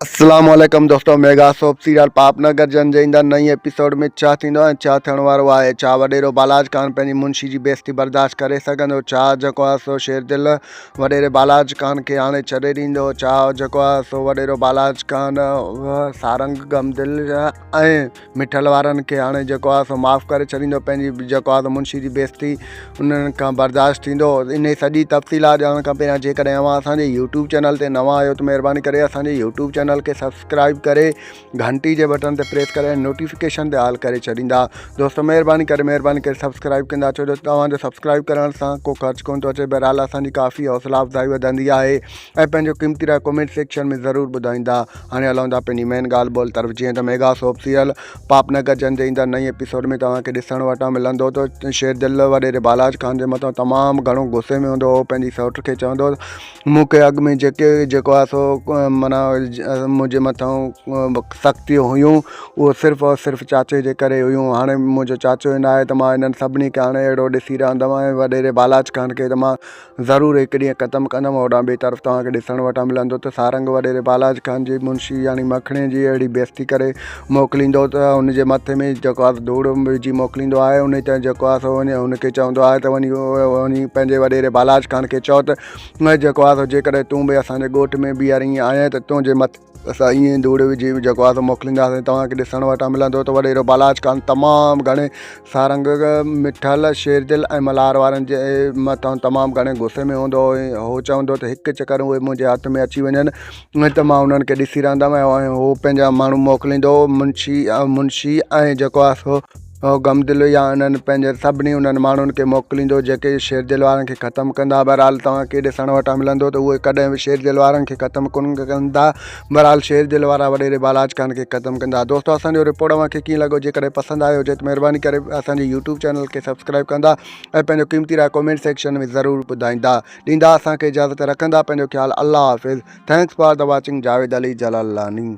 اسلام عليڪم دوستو ميگا سوپ سيريل پاپ نگر جن جي ايندڙ نئين ايپيسوڊ ۾ ڇا ٿيندو ۽ ڇا ٿيڻ وارو آهي ڇا وڏيرو بالاچ خان پنهنجي منشي جي بيستي برداشت ڪري سگهندو ڇا جيڪو آهي سو شير دل وڏيري بالاچ خان کي هاڻي ڇڏي ڏيندو ڇا جيڪو آهي سو وڏيرو بالاچ خان سارنگ غم دل ۽ مٺل وارن کي هاڻي جيڪو آهي سو معاف ڪري ڇڏيندو پنهنجي جيڪو آهي سو منشي جي بيعزتي انهن کان برداشت ٿيندو انهي سڄي تفصيلات ڄاڻڻ کان پهريان جيڪڏهن اوهان اسان جي يوٽيوب چينل تي نوان آهيو ته مهرباني ڪري اسان جي يوٽيوب چينل کي سبسڪرائب ڪري گهنٽي جي بٽڻ تي پريس ڪري ۽ نوٽيفڪيشن تي آل ڪري ڇڏيندا دوستو مهرباني ڪري مهرباني ڪري سبسڪرائب ڪندا ڇو جو توهان جو سبسڪرائب ڪرڻ سان ڪو خرچ ڪونه ٿو اچي بهرحال اسان جي ڪافي حوصلا افزائي وڌندي آهي ۽ پنهنجو قيمتي راء ڪمينٽ سيڪشن ۾ ضرور ٻڌائيندا. هاڻي هلون ٿا پنهنجي مين ڳالهه ٻولهه طرف جيئن ته ميگا سوپ سيريل پاپ نگر جن جي ايندڙ نئين ايپيسوڊ ۾ توهان کي ڏسڻ وٽان ملندو ته شير دل وڏيري بالاچ خان جي مٿان تمام گهڻو غصي ۾ هوندو هو پنهنجي سئوٽ کي چوندو مون کي اڳ ۾ جيڪي جيڪو آهي سو معنيٰ منهنجي مٿان سختيون هيون اهو صرف اور صرف چاچي جي ڪري هيون هاڻي منهنجو چاچو ئي ناهي ته مان انهن سڀني کي هاڻي اهڙو ڏسي رهندم ۽ وڏيري بالاچ خان کي ته مان ضرور هڪ ڏينهن ختم ڪندم. هوڏانهن ٻئي طرف توهان کي ڏسڻ وٽان ملندو ته سارنگ وڏيري بالاچ خان جي منشي يعني مکڻي جي اهڙي بيعزتي ڪري موڪليندو ته هن جي مٿي ۾ جيڪو آهي سو ڌوڙ وجهي موڪليندو آهي. انهي تي جيڪو آهي سو وڃي هن کي چوندو آهي ته وڃي وڃي پنهنجي وڏيري بالاچ خان کي چئو ته جيڪو آهي سو جيڪڏهن تون به اسان جي ڳوٺ ۾ ٻيهر ائين آئين ته تنهنجي مٿي اسان ائين ئي ڌوڙ وجهي جيڪو آهي سو موڪلينداسين توهان کي ڏسڻ وٽان ملندو ته وڏيرو بالاچ خان تمام گهڻي سارنگ مٺل شيردل ۽ ملهار وارن جي مٿان تمام گهڻي غصي ۾ هوندو هو ۽ هو چوندو ته هڪ چڪر اهي منهنجي هٿ ۾ اچي وڃن ته مان انهن کي ڏسي رهندم ۽ هو پنهنجا ماڻهو موڪليندو هو منشي منشي ۽ جيڪو آهي سو غم دل يا انهن پنهنجي سڀني انهن ماڻهن کي موڪليندو جيڪي شير دل وارن کي ختم ڪندا بهرحال توهان کي ڏسڻ وٽان ملندو ته اهي ڪڏهن به شير دل وارن کي ختم ڪونه ڪندا بهرحال شير دل وارا وڏيري بالاچ خان کي ختم ڪندا دوستو اسان جو رپورٽ اوهان کي ڪيئن لڳو جيڪڏهن پسند آيو هجي ته مهرباني ڪري اسان جي يوٽيوب چينل کي سبسڪرائب ڪندا ۽ پنهنجو قيمتي راء ڪمينٽ سيڪشن ۾ ضرور ٻڌائيندا ڏيندا اسان کي اجازت رکندا پنهنجو خيال الله حافظ thanks for the watching Javed Ali Jalalani.